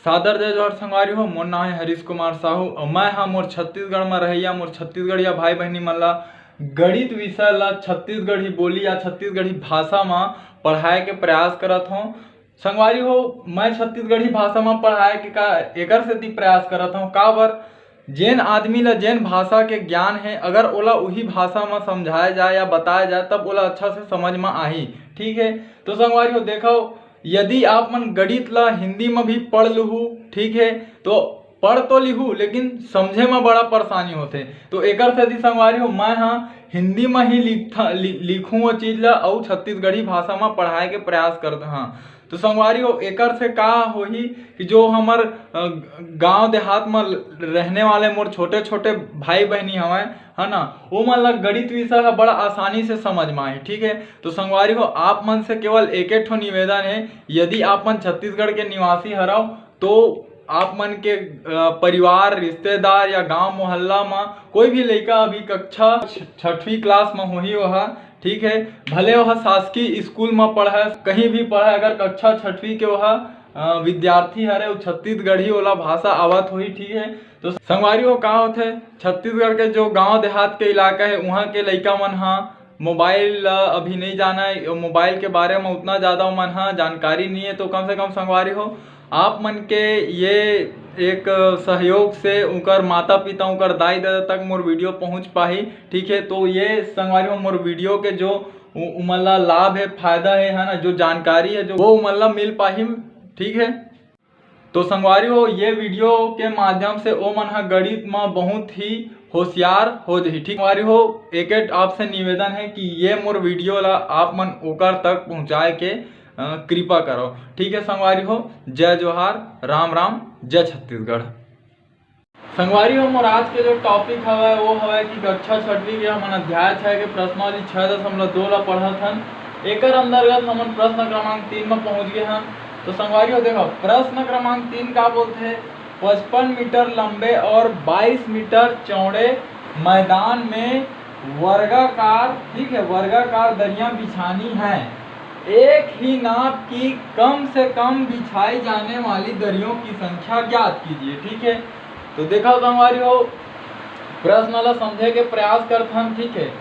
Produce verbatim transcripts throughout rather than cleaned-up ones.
सादर जय जोहार संगवारी हो, मोर नाम है हरीश कुमार साहू और मैं हा मोर छत्तीसगढ़ में रहइया मोर छत्तीसगढ़िया भाई बहनी मन ला गणित विषय ला छत्तीसगढ़ी बोली या छत्तीसगढ़ी भाषा में पढ़ाए के प्रयास करत हूँ। संगवारी हो, मैं छत्तीसगढ़ी भाषा में पढ़ाए के का एकर सेती प्रयास करत हूँ, काबर जेन आदमी ला जेन भाषा के ज्ञान है, अगर ओला उही भाषा में समझाए जाए या बताए जाए, तब ओला अच्छा से समझ में आही। ठीक है, तो संगवारी हो, देखो, यदि आप मन गणित ला हिंदी में भी पढ़ लुहू, ठीक है, तो पढ़ तो लिहू, लेकिन समझे में बड़ा परेशानी होथे। तो एकर सेती संगवारी हो, मैं हा हिंदी में ही लिखथा, लि-, लिखूं वो चीज ला, अउ छत्तीसगढ़ी भाषा में पढ़ाए के प्रयास करत हा। तो संगवारी हो, एकर से का होही कि जो हमर, अ, गांव देहात में रहने वाले मोर छोटे-छोटे भाई बहनी हवय, है ना, वो मन ला गणित विषय ह बड़ा आसानी से समझ में आही। ठीक है, तो संगवारी हो, आप मन से केवल एक एक ठो निवेदन है, यदि आप मन छत्तीसगढ़ के निवासी हरव, तो आप मन के, अ, परिवार, रिश्तेदार या गांव मोहल्ला में कोई भी लइका अभी कक्षा छ-, छठवीं क्लास में होही, ओहा, ठीक है, भले ओहा शासकीय स्कूल में पढ़े, कहीं भी पढ़े, अगर कक्षा छठवीं के ओहा, अ, विद्यार्थी हरे, वो छत्तीसगढ़ी ओला भाषा आवत होही, ठीक है। तो संगवारी हो, का होथे, छत्तीसगढ़ के जो गांव देहात के इलाका है, वहाँ के लइका मन हा मोबाइल ला अभी नहीं जाना है, मोबाइल के बारे में उतना ज़्यादा ओमन हा जानकारी नहीं है। तो कम से कम संगवारी हो, आप मन के ये एक सहयोग से उनकर माता पिता, उनकर दाई ददा तक मोर वीडियो पहुँच पाही। ठीक है, तो ये संगवारी हो, मोर वीडियो के जो उ-, उमन ला लाभ है, फायदा है, है ना, जो जानकारी है, जो वो उमन ला मिल पाही। ठीक है, तो संगवारी हो, ये वीडियो के माध्यम से ओ मन ह गणित म बहुत ही होशियार हो जही। ठीक संगवारी हो, एक एक आपसे निवेदन है कि ये मोर वीडियो ला आप मन ओकर तक पहुँचाए के, अ, कृपा करो। ठीक है संगवारी हो, जय जोहार, राम राम, जय छत्तीसगढ़। संगवारी हो, मोर आज के जो टॉपिक हवय, वो हवय कि कक्षा छठवीं के हमन अध्याय छह के प्रश्नावली छह दशमलव दो ला पढ़त हन। एकर अंतर्गत हमन प्रश्न क्रमांक तीन में पहुंच गए हन। तो संगवारी हो, देखो, प्रश्न क्रमांक तीन का बोलथे, पचपन मीटर लंबे और बाईस मीटर चौड़े मैदान में वर्गाकार, ठीक है, वर्गाकार दरियां बिछानी है। एक ही नाप की कम से कम बिछाई जाने वाली दरियों की संख्या ज्ञात कीजिए। ठीक है, तो देखा संगवारी हो, प्रश्न ला समझे के प्रयास करथन। ठीक है,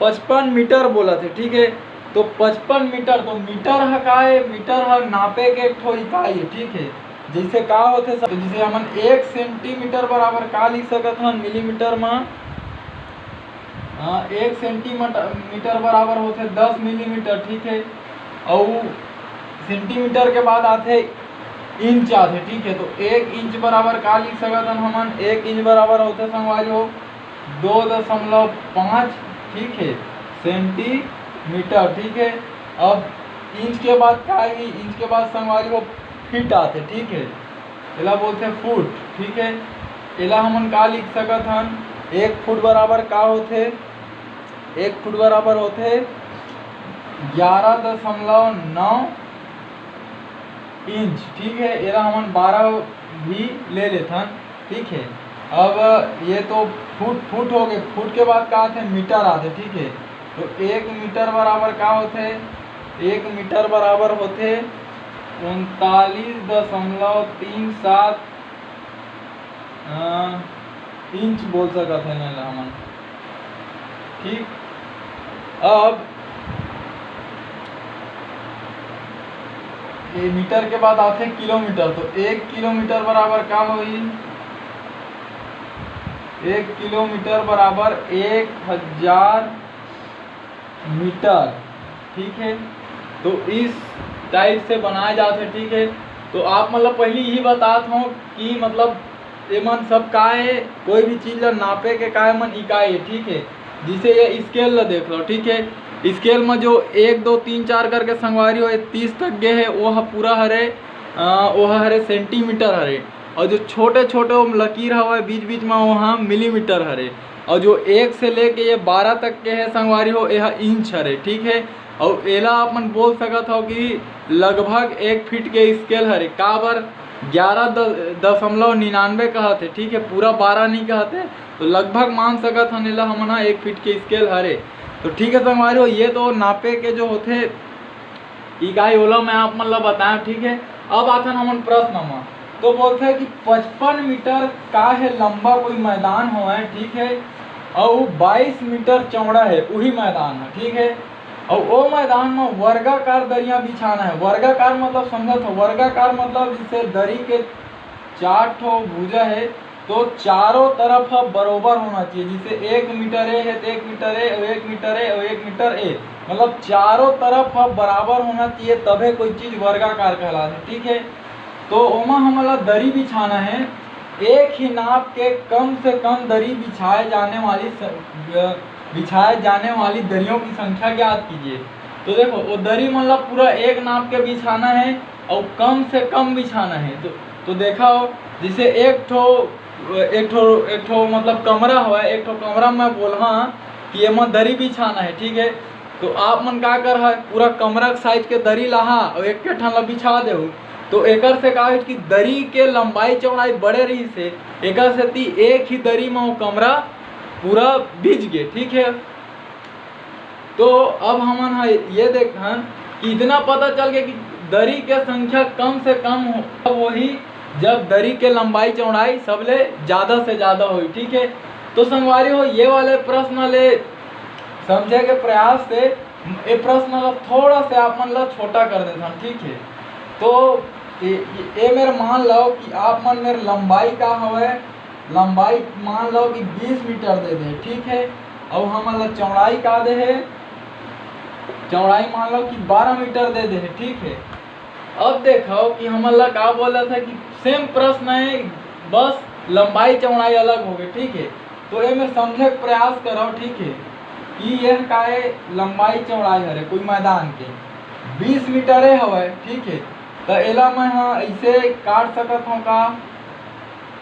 पचपन मीटर बोलत हे। ठीक है, तो पचपन मीटर, तो मीटर ह का है? मीटर ह नापे के एक ठो इकाई है। ठीक है, जैसे का होथे सब, तो जैसे हमन एक सेंटीमीटर बराबर का लिख सकत हन मिलीमीटर में? हाँ, एक सेंटीमीटर, मीटर बराबर होथे दस मिलीमीटर। ठीक है, अउ सेंटीमीटर के बाद आथे इंच आथे। ठीक है, तो एक इंच बराबर का लिख सकत हन हमन? एक इंच बराबर होथे संगवारी हो दो दशमलव पाँच, ठीक है, सेंटीमीटर। ठीक है, अब इंच के बाद का ही, इंच के बाद संगवारी हो फीट आथे। ठीक है, एला बोलथे फुट। ठीक है, एला हमन का लिख सकत हन? एक फुट बराबर का होथे? एक फुट बराबर होथे ग्यारह दशमलव नौ इंच। ठीक है, एला हमन बारह भी ले लेथन। ठीक है, अब ये तो फुट, फुट हो गए, फुट के बाद का आथे? मीटर आथे। ठीक है, तो एक मीटर बराबर का होथे? एक मीटर बराबर होथे उनतालीस दशमलव तीन सात, अ, इंच बोल सकत हन एला हमन। ठीक, अब ये मीटर के बाद आथे किलोमीटर, तो एक किलोमीटर बराबर का होही? एक किलोमीटर बराबर एक हजार मीटर। ठीक है, तो इस टाइप से बनाए जाथे। ठीक है, तो आप मतलब पहली यही बतात हूँ कि मतलब ये मन सब का है, कोई भी चीज ला नापे के का मन इकाई है। ठीक है, जिसे ये स्केल ला देख लो। ठीक है, स्केल में जो एक दो तीन चार करके संगवारी हो, ये तीस तक गे है, वो ह पूरा हरे, अ, वो ह हरे सेंटीमीटर हरे, और जो छोटे छोटे वो लकीर हवा बीच बीच में, वो ह मिलीमीटर हरे, और जो एक से लेके ये बारह तक के है संगवारी हो, ये ह इंच हरे। ठीक है, और एला अपन बोल सकत हो कि लगभग एक फीट के स्केल हरे। काबर ग्यारह दशमलव निन्यानवे कहत हे, ठीक है, पूरा बारह नहीं कहत हे, तो लगभग मान सकत हन एला हमन ह एक फीट के स्केल हरे। तो ठीक है संगवारी हो, ये तो नापे के जो होथे इकाई, ओला मैं आप मन ला बताएं। ठीक है, अब आथन हमन प्रश्न म। तो बोलथे कि पचपन मीटर का हे लंबा कोई मैदान होवय, ठीक हे, अउ बाईस मीटर चौड़ा हे उही मैदान ह, ठीक हे। अउ ओ मैदान म वर्गाकार दरिया बिछाना हे। वर्गाकार मतलब समझत हो, वर्गाकार मतलब जैसे दरी के चार ठो भुजा हे, तो चारों तरफ ह बरोबर होना चाहिए। जैसे एक मीटर ए हे तो एक मीटर ए, अउ एक मीटर ए, अउ एक मीटर ए, मतलब चारों तरफ ह बराबर होना चाहिए, तभे कोई चीज वर्गाकार कहलाथे, ठीक हे। तो ओमा हमन ला दरी बिछाना हे। एक ही नाप के कम से कम दरी बिछाए जाने वाली स-, अ, बिछाए जाने वाली दरियों की संख्या ज्ञात कीजिए। तो देखो, वो दरी मन ला पूरा एक नाप के बिछाना हे अउ कम से कम बिछाना हे। तो, तो देखा हो, जैसे एक ठो, एक ठो, एक ठो मतलब कमरा हवय, एक ठो कमरा में बोलहा कि एमा दरी बिछाना हे, ठीक हे। तो आप मन का करहा, पूरा कमरा के साइज के दरी लाहा अउ एक ठन ला बिछा देहू। तो एकर से का होही कि दरी के लंबाई चौड़ाई बड़े रहिस हे, एकर सेती एक ही दरी म वो कमरा पूरा बिछ गे, ठीक हे। तो अब हमन ह ये देखन कि इतना पता चल गया कि दरी के संख्या कम से कम हो, तब होही जब दरी के लंबाई चौड़ाई सबले ज्यादा से ज्यादा होही, ठीक हे। तो संगवारी हो, ये वाले प्रश्न ले समझे के प्रयास से ए प्रश्न ला थोड़ा से आप मन ला छोटा कर देथन, ठीक हे। तो ए, ए मेर मान लो कि आप मन मेर लंबाई का हवय, लंबाई मान लो कि बीस मीटर दे दे, ठीक हे, अउ हमन ला चौड़ाई का दे हे, चौड़ाई मान लो कि बारह मीटर दे दे हे, ठीक हे। अब देखो कि हमन ला का बोलत हे कि सेम प्रश्न हे, बस लंबाई चौड़ाई अलग हो गए, ठीक हे। तो एमे समझे के प्रयास करो, ठीक हे, कि यह काय लंबाई चौड़ाई हरे कोई मैदान के बीस मीटर ए हवय, ठीक हे। तो एला मैं ह ऐसे काट सकत हूँ का,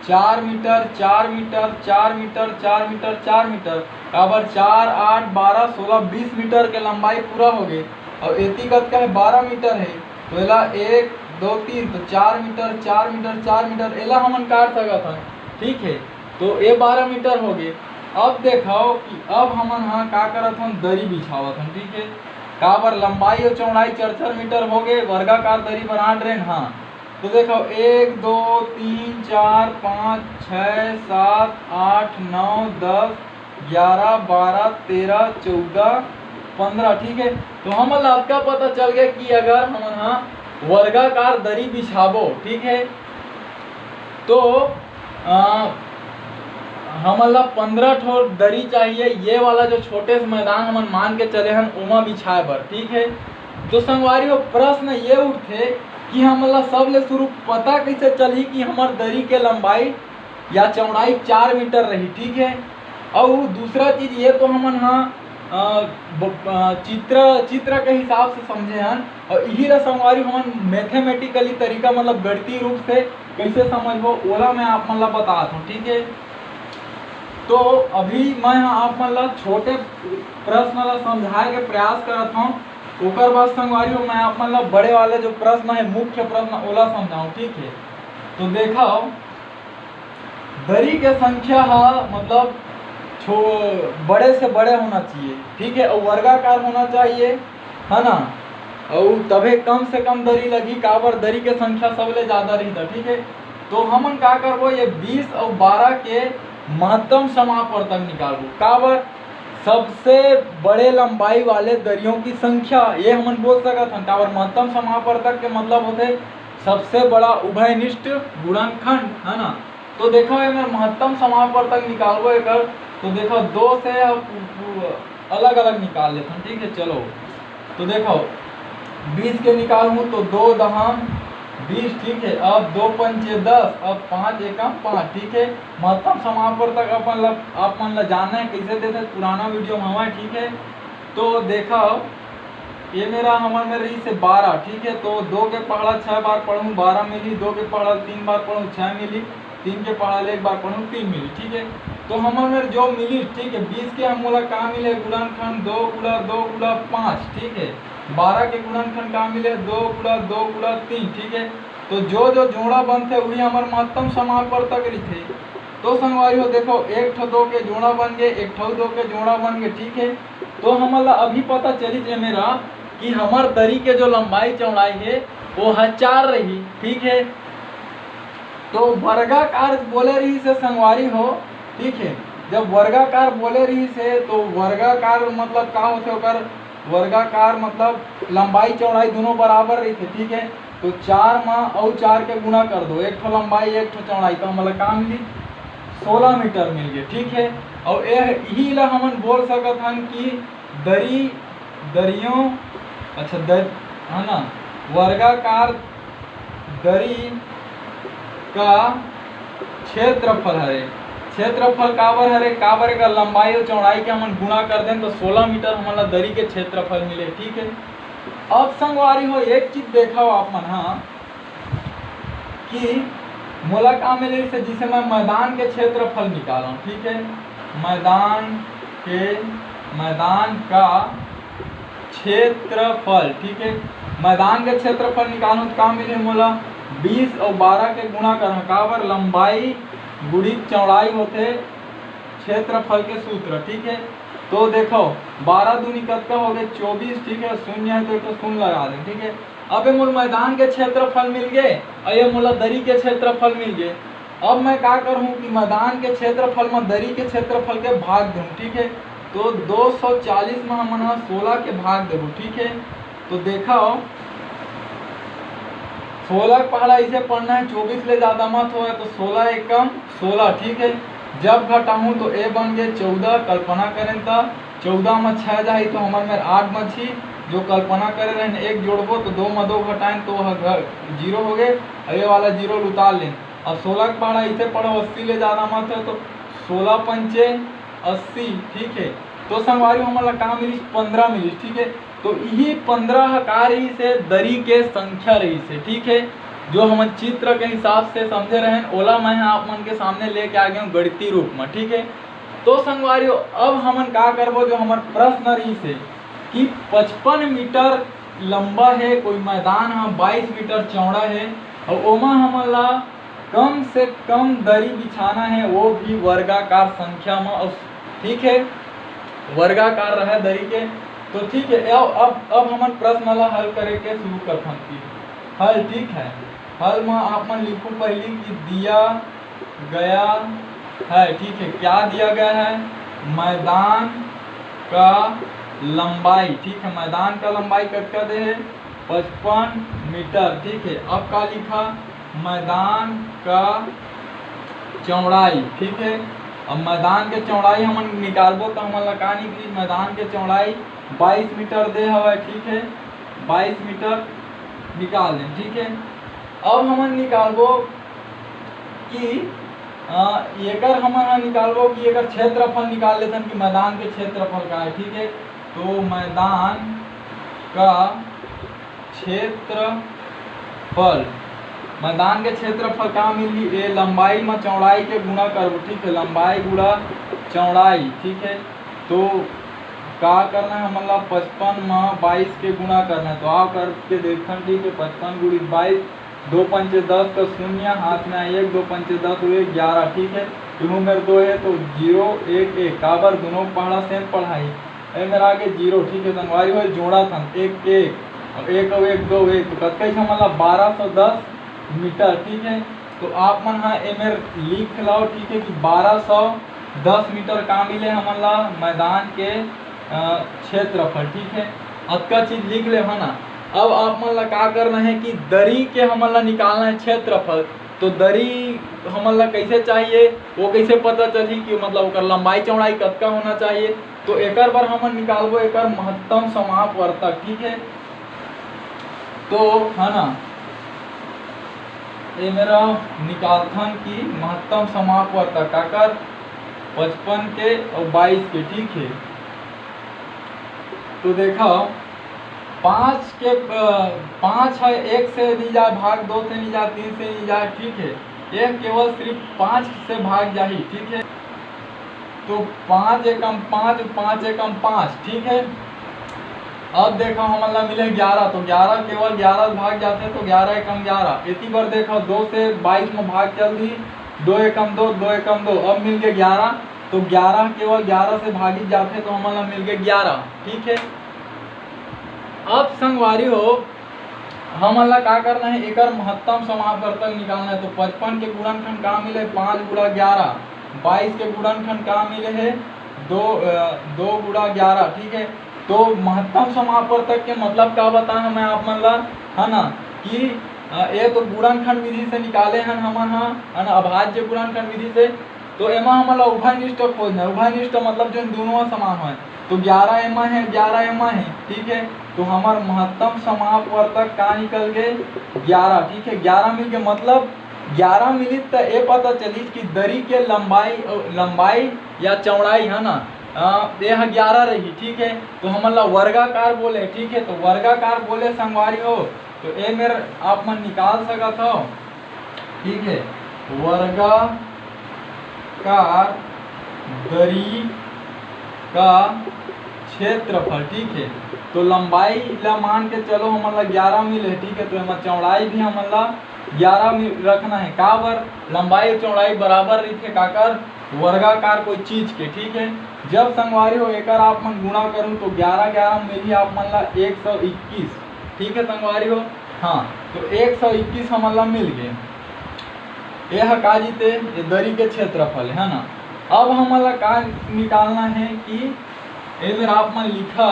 चार मीटर, चार मीटर, चार मीटर, चार मीटर, चार मीटर, काबर चार, आठ, बारह, सोलह, बीस मीटर के लंबाई पूरा हो गए। और एती कतका है, बारह मीटर है, तो एला एक, दो, तीन, तो चार मीटर, चार मीटर, चार मीटर, एला हमन काट सकत हन, ठीक है। तो ये बारह मीटर हो गए। अब देखो कि अब हमन हा का करत हन, दरी बिछावत हन, ठीक है। काबर लंबाई और चौड़ाई चार चार मीटर हो गए, वर्गाकार दरी बनात रहेन। हाँ, तो देखो, एक, दो, तीन, चार, पाँच, छः, सात, आठ, नौ, दस, ग्यारह, बारह, तेरह, चौदह, पंद्रह, ठीक है। तो हमन ला अतका पता चल गया कि अगर हमन हा वर्गाकार दरी बिछाबो, ठीक है, तो अ, हमन ला पंद्रह ठो दरी चाहिए, ये वाला जो छोटे से मैदान हमन मान के चले हन, ओमा बिछाए बर, ठीक है। तो संगवारी हो, प्रश्न ये उठथे कि हमन ला सबले शुरू पता कैसे चलही कि हमर दरी के लंबाई या चौड़ाई चार मीटर रही, ठीक है। अउ दूसरा चीज, ये तो हमन हा, अ, ब-, अ, चित्र, चित्र के हिसाब से समझे हन, अउ इही ला संगवारी हमन मैथमेटिकली तरीका, मतलब गणितीय रूप से कैसे समझबो, ओला मैं आप मन ला बतात हूँ, ठीक है। तो अभी मैं ह आप मन ला छोटे प्रश्न ला समझाए के प्रयास करत हूँ, ओकर बाद संगवारी हो, मैं आप मन ला बड़े वाले जो प्रश्न है, मुख्य प्रश्न, ओला समझाऊँ, ठीक है। तो देखो, दरी के संख्या हा, मतलब, छो-, बड़े से बड़े होना चाहिए, ठीक है, और वर्गाकार होना चाहिए, है ना, और तभे कम से कम दरी लगी, काबर दरी के संख्या सबले ज्यादा रही था, ठीक है। तो हमन का करबो, ये बीस और बारह के महत्तम समापवर्तक निकालबो, काबर सबसे बड़े लंबाई वाले दरियों की संख्या, ये हमन बोल सकत हन, काबर महत्तम समापवर्तक के मतलब होते सबसे बड़ा उभयनिष्ठ गुणनखंड, है ना। तो देखो, ये मैं महत्तम समापवर्तक निकालबो एकर, तो देखो, दो से अब अलग अलग निकाल लेथन, ठीक है। चलो, तो देखो, बीस के निकालूँ तो दो दहम बीस, ठीक है। अब दो पंचे दस, अब पाँच एकम पाँच, ठीक है। महत्तम समापवर्तक अपन ला, आप मन ला जानना है कैसे देते, पुराना वीडियो में हवा है, ठीक है। तो देखो, ये मेरा हमर में रही से बारह, ठीक है। तो दो के पहाड़ा छः बार पढ़ूँ, बारह मिली, दो के पहाड़ा तीन बार पढ़ूँ, छः मिली, तीन के पहाड़ा ले एक बार पढ़ूँ, तीन मिली, ठीक है। तो हमर में जो मिली, ठीक है, बीस के हम बोला का मिले, गुणनखंड दो गुणा दो गुणा पाँच, ठीक है। बारह के गुणनखंड का मिले, दो गुणा दो गुणा तीन, ठीक है। तो जो जो जोड़ा बनथे, वही हमर महत्तम समापवर्तक रहिथे। तो संगवारी हो, देखो, एक ठो दो के जोड़ा बन गए, एक ठो दो के जोड़ा बन गए, ठीक है। तो हमन ला अभी पता चलिस ए मेरा कि हमर दरी के जो लंबाई चौड़ाई है, वो ह चार रही, ठीक है। तो वर्गाकार बोले रहिस हे संगवारी हो, ठीक है। जब वर्गाकार बोले रहिस हे तो वर्गाकार मतलब का होथे ओकर? वर्गाकार मतलब लंबाई चौड़ाई दोनों बराबर रहिथे, ठीक है। तो चार मा अउ चार के गुणा कर दो, एक ठो लंबाई एक ठो चौड़ाई, तो हमला का मिली? सोलह मीटर मिल गए, ठीक है। और यह इही ला हमन बोल सकत हन कि दरी, दरियों, अच्छा दर, है ना, वर्गाकार दरी का क्षेत्रफल हरे। क्षेत्रफल काबर हरे? काबर एकर लंबाई और चौड़ाई के हमन गुणा कर दें तो सोलह मीटर हमन ला दरी के क्षेत्रफल मिले, ठीक है। अब संगवारी हो, एक चीज देखो आप मन, हाँ, कि मोला का मिले से जिसे मैं मैदान के क्षेत्रफल निकालूं, ठीक है, मैदान के, मैदान का क्षेत्रफल, ठीक है, मैदान के क्षेत्रफल निकालूं तो का मिले मोला? बीस और बारह के गुणा करना, काबर लंबाई गुणित चौड़ाई होते क्षेत्रफल के सूत्र, ठीक है। तो देखो, बारह दूनी कतका हो गए? चौबीस, ठीक है, शून्य है तो एक शून्य लगा दें, ठीक है। अब ये मोला मैदान के क्षेत्रफल मिल गए और ये मोला दरी के क्षेत्रफल मिल गए। अब मैं का करहूँ कि मैदान के क्षेत्रफल में दरी के क्षेत्रफल के भाग दूँ, ठीक है। तो दो सौ चालीस में हमन ह सोलह के भाग देबो, ठीक है। तो देखो, सोलह के पहाड़ा इसे पढ़ना है, चौबीस ले ज़्यादा मत होए, तो सोलह एकम सोलह, ठीक है। जब घटाहूँ तो ए बन गए चौदह, कल्पना करें तो चौदह में छः जाही तो हमर मेर आठ बची, जो कल्पना करे रहें एक जोड़बो तो दो में दो घटाएं तो वह जीरो हो गए, और ये वाला जीरो उतार लें। अब सोलह के पहाड़ा इसे पढ़ो, अस्सी ले ज़्यादा मत है तो सोलह पंचे अस्सी, ठीक है। तो संगवारी हमन ला का मिलिस? पंद्रह मिलिस, ठीक है। तो यही पंद्रह का रहिस हे दरी के संख्या रहिस हे, ठीक है, जो हमन चित्र के हिसाब से समझे रहेन, ओला मैं ह आप मन के सामने लेके आ गए हूँ गणितीय रूप में, ठीक है। तो संगवारी हो, अब हमन का करबो, जो हमर प्रश्न रहिस हे कि पचपन मीटर लंबा है कोई मैदान ह, बाईस मीटर चौड़ा है, और ओमा हमन ला कम से कम दरी बिछाना है, वो भी वर्गाकार संख्या में, और ठीक है, वर्गाकार रहे दरी के। तो ठीक है, अब अब अब हमन प्रश्न ला हल करे के शुरू करथन कि हल, ठीक है, हल में आप मन लिखू पहली कि दिया गया है, ठीक है, क्या दिया गया है? मैदान का लंबाई, ठीक है, मैदान का लंबाई कतका दे है? पचपन मीटर, ठीक है। अब का लिखा? मैदान का चौड़ाई, ठीक है। अब मैदान के चौड़ाई हमन निकालबो तो हमन ला का निकली? मैदान के चौड़ाई बाईस मीटर दे हवय, ठीक है, बाईस मीटर निकाल दें, ठीक है। अब हमन निकालबो कि अ, एकर हमन ह निकालबो कि एकर क्षेत्रफल निकाल लेथन कि मैदान के क्षेत्रफल का है, ठीक है। तो मैदान का क्षेत्रफल, मैदान के क्षेत्रफल का मिलही? ए लंबाई म चौड़ाई के गुणा करबो, ठीक है, लंबाई गुणा चौड़ाई, ठीक है। तो का करना है हमन ला? पचपन म बाईस के गुणा करना है। तो आओ करके देखथन, ठीक है, पचपन गुणित बाईस, दो पंचे दस का शून्य, हाथ में आए एक, दो पंचे दस हुए ग्यारह, ठीक है। इहू मेर दो है तो जीरो एक एक, काबर दोनों पहाड़ा सेम पढ़ाई। ए मेर आगे जीरो, ठीक है, संगवारी हो जोड़ा थन एक एक, अब एक अउ एक दो एक, तो कतका ही हमन ला बारह सौ दस मीटर, ठीक है। तो आप मन हा ए मेर लिख लाओ, ठीक है, कि बारह सौ दस मीटर का मिले हमन ला मैदान के अ, क्षेत्रफल, ठीक है, अतका चीज लिख ले, है ना। अब आप मन ला का करना है कि दरी के हमन ला निकालना है क्षेत्रफल। तो दरी हमन ला कैसे चाहिए, वो कैसे पता चलही कि मतलब ओकर लंबाई चौड़ाई कतका होना चाहिए? तो एकर बर हमन निकालबो एकर महत्तम समापवर्तक, ठीक है। तो है ना, ये मेर निकालथन कि महत्तम समापवर्तक काकर, पचपन के और बाईस के, ठीक है। तो देखो, पाँच के, अ, पाँच है, एक से नहीं जाए भाग, दो से नहीं जाए, तीन से नहीं जाए, ठीक है। एक केवल सिर्फ पाँच से भाग जाही, ठीक है। तो पाँच एकम पाँच, पाँच एकम पाँच, ठीक है। अब देखो हमन ला मिले ग्यारह, तो ग्यारह केवल ग्यारह भाग जाथे, तो ग्यारह एकम ग्यारह। एती बर देखो दो से बाईस में भाग चल दी, दो एकम दो, दो एकम दो, अब मिल गए ग्यारह। तो ग्यारह केवल ग्यारह से भागित जाथे, तो हमन ला मिल गए ग्यारह, ठीक है। अब संगवारी हो, हमन ला का करना है, एकर महत्तम समापवर्तक निकालना है। तो पचपन के गुणनखंड का मिले, पाँच गुणा ग्यारह। बाईस के गुणनखंड का मिले है, दो, अ, दो गुणा ग्यारह, ठीक है। तो महत्तम समापवर्तक के मतलब का बताए हँव मैं आप मन ला, है ना, कि, अ, ये तो गुणनखंड विधि से निकाले हन हमन हा, है ना, अभाज्य गुणनखंड विधि से। तो एमा हमन ला उभयनिष्ठ खोजना है। उभयनिष्ठ मतलब जो दोनों समान होय। तो ग्यारह एमा है, ग्यारह एमा है, ठीक है। तो हमर महत्तम समापवर्तक का निकल गे, ग्यारह, ठीक है। ग्यारह मिल गे, मतलब ग्यारह मिलिस त ए पता चलिस कि दरी के लंबाई, लंबाई या चौड़ाई, है ना, अ, ये ह ग्यारह रही, ठीक है। तो हमन ला वर्गाकार बोले, ठीक है। तो वर्गाकार बोले संगवारी हो, तो ए मेर आप मन निकाल सकत हो, ठीक है। वर्गाकार दरी का क्षेत्रफल, ठीक है। तो लंबाई ला मान के चलो, हमन ला ग्यारह मिले, ठीक है। तो एमा चौड़ाई भी हमन ला ग्यारह मिल रखना है। काबर? लंबाई अउ चौड़ाई बराबर रहिथे काकर? वर्गाकार कोई चीज के, ठीक है। जब संगवारी हो एकर आप मन गुणा करूँ तो ग्यारह ग्यारह मिलही आप मन ला एक सौ इक्कीस, ठीक है संगवारी हो। हाँ, तो एक सौ इक्कीस हमन ला मिल गे। ये ह का जीते, ये दरी के क्षेत्रफल है ना। अब हमन ला का निकालना है कि ए मेर आप मन लिखा,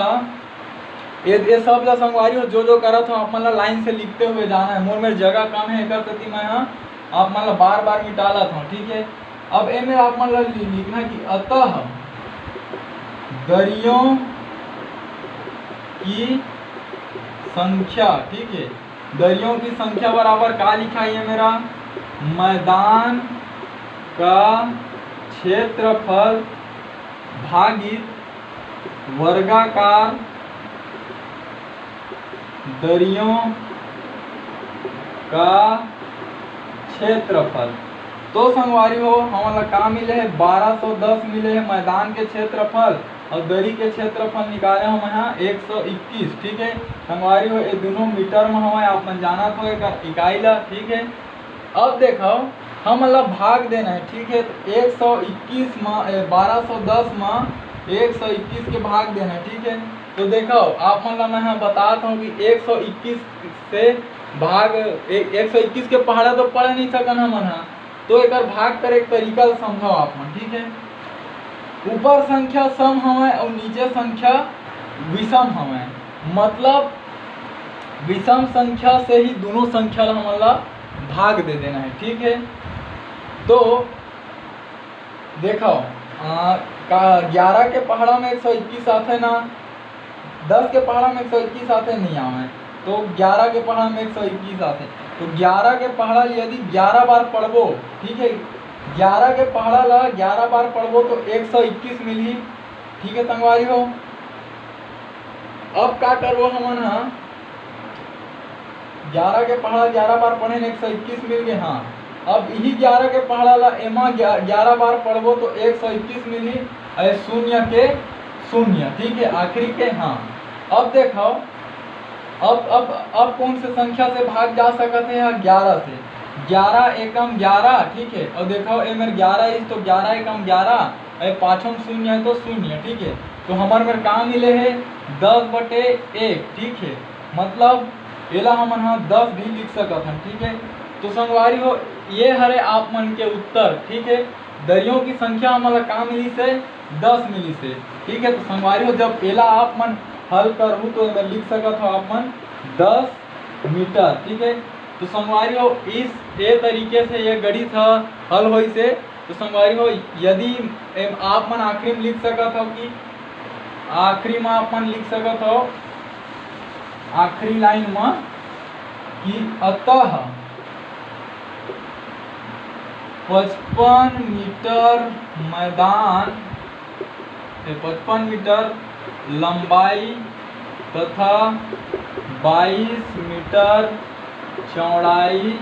ये, ये सब ला संगवारी हो जो जो करत हो आप मन ला लाइन से लिखते हुए जाना है। मोर मेर जगह कम है, एकर सेती मैं ह आप मन ला बार बार मिटालत हूँ, ठीक है। अब ए मेर आप मन ला लि-, लिखना कि अतः दरियों की संख्या, ठीक है, दरियों की संख्या बराबर का लिखा है ये मेरा, मैदान का क्षेत्रफल भागित वर्गाकार दरियों का क्षेत्रफल। तो संगवारी हो, हमन ला का मिले है, बारह सौ दस मिले है मैदान के क्षेत्रफल, और दरी के क्षेत्रफल निकाले हो मैं हा एक सौ इक्कीस, ठीक है। संगवारी हो, ये दोनों मीटर में हवय, आप मन जानत हो एकर इकाई ला, ठीक है। अब देखो, हमन ला भाग देना है, ठीक है। तो एक सौ इक्कीस में, ए, बारह सौ दस में एक सौ इक्कीस के भाग देना है, ठीक है। तो देखो, आप मन ला मैं हा बतात हूँ कि एक सौ इक्कीस से भाग, ए-, एक सौ इक्कीस के पहाड़ा तो पढ़ नहीं सकन हमन हा, तो एकर भाग करे के तरीका ल समझो आप मन, ठीक है। ऊपर संख्या सम हवय अउ नीचे संख्या विषम हवय, मतलब विषम संख्या से ही दोनों संख्या ला हमन ला भाग दे देना है, ठीक है। तो देखो, आ, का ग्यारह के पहाड़ा में एक सौ इक्कीस आथे ना, दस के पहाड़ा में एक सौ इक्कीस आथे, नहीं आवे, तो ग्यारह के पहाड़ा में एक सौ इक्कीस आथे। तो ग्यारह के पहाड़ा यदि ग्यारह बार पढ़बो, ठीक है, ग्यारह के पहाड़ा ला ग्यारह बार पढ़बो तो एक सौ इक्कीस मिलही, ठीक है संगवारी हो। अब का करबो हमन हा, ग्यारह के पहाड़ा ग्यारह बार पढ़े न एक सौ इक्कीस मिल गए। हाँ, अब यही ग्यारह के पहाड़ा ला एमा ग्या-, ग्यारह बार पढ़बो तो एक सौ इक्कीस मिलही, अरे शून्य के शून्य, ठीक है, आखिरी के। हाँ, अब देखो, अब अब अब कौन से संख्या से भाग जा सकत है? हाँ, ग्यारह से। ग्यारह एकम ग्यारह, ठीक है, और देखो ए मेर ग्यारह इस तो ग्यारह एकम ग्यारह, अरे पाछम शून्य है तो शून्य, ठीक है। तो हमर मेर का मिले है? दस बटे एक, ठीक है, मतलब एला हमन हा दस भी लिख सकत हन, ठीक है। तो संगवारी हो, ये हरे आप मन के उत्तर, ठीक है। दरियों की संख्या हमन ला का मिलिस हे? दस मिलिस हे, ठीक है। तो संगवारी हो, जब एला आप मन हल करहू तो एमे लिख सकत हो आप मन दस मीटर, ठीक है। तो संगवारी हो, इस ए तरीके से ये गणित ह हल होइस हे। तो संगवारी हो, यदि एम आप मन आखिरी में लिख सकत हो कि आखिरी में आप मन लिख सकत हो, आखिरी लाइन में कि अतः पचपन मीटर मैदान, ए, पचपन मीटर लंबाई तथा बाईस मीटर चौड़ाई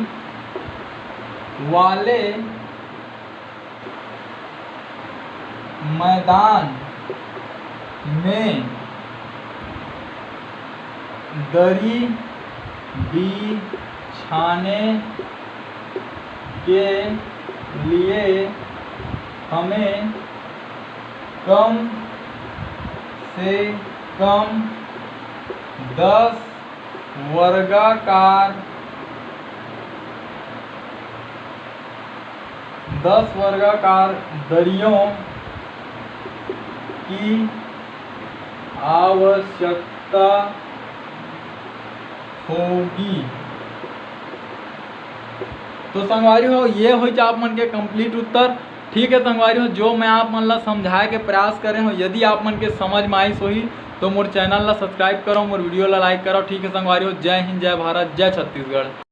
वाले मैदान में दरी बिछाने के लिए हमें कम से कम दस वर्गाकार, दस वर्गाकार दरियों की आवश्यकता होगी। तो संगवारी हो, ये होइच आप मन के complete उत्तर। ठीक है संगवारी हो, जो मैं आप मन ला समझाए के प्रयास करे हो, यदि आप मन के समझ में आइस होही तो मोर channel ला subscribe करो, मोर video ला like करो। ठीक है संगवारी हो, जय हिंद, जय भारत, जय छत्तीसगढ़।